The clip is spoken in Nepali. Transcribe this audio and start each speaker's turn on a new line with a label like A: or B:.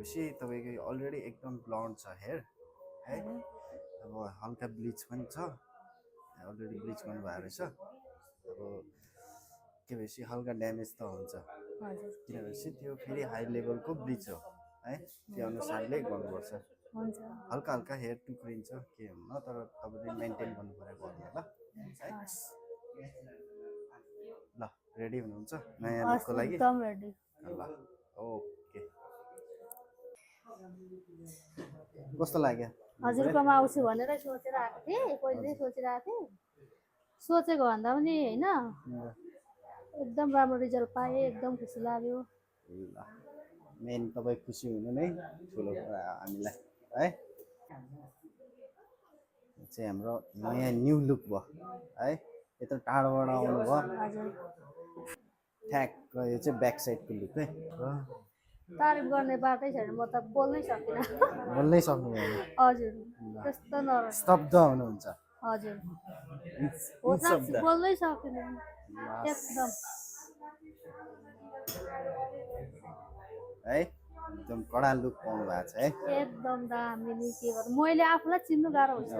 A: भनेपछि तपाईँको अलरेडी एकदम ब्लन्ड छ हेयर है। अब हल्का ब्लिच पनि छ, अलरेडी ब्लिच गर्नुभएको रहेछ। अब के भएपछि हल्का ड्यामेज त हुन्छ किनभनेपछि त्यो फेरि हाई लेभलको ब्लिच हो है, त्यो अनुसारले गर्नुपर्छ। हल्का हल्का हेयर टुक्रिन्छ के हुन्न, तर तपाईँले मेन्टेन गर्नु पऱ्यो घरमा ल है। ल रेडी हुनुहुन्छ नयाँ लुकको लागि?
B: एकदम रेडी।
A: ल ओके, कस्तो लाग्यो?
B: हजुरकोमा आउँछु भनेर सोचेर आएको थिएँ, कहिले सोचिरहेको थिएँ, सोचेको भन्दा पनि होइन एकदम राम्रो रिजल्ट पाएँ, एकदम खुसी लाग्यो।
A: ल मेन तपाईँ खुसी हुनु नै ठुलो कुरा हामीलाई है। चाहिँ हाम्रो नयाँ न्यू लुक भयो है, यत्रो टाढोबाट आउनुभयो। ठ्याक्क यो चाहिँ ब्याक साइडको लुक है।
B: तारिफ गर्ने बाटै छैन, म त बोल्नै सकिनँ।
A: बोल्नै सक्नु भएन?
B: हजुर त्यस्तो नरम
A: स्तब्ध हुनुहुन्छ?
B: हजुर
A: निशब्द
B: बोल्नै सकिनँ एकदम
A: है, एकदम कडा लुक पाउनु भएको छ है।
B: एकदम दामी नि के गर्नु, मैले आफूलाई चिन्नु गाह्रो हुन्छ।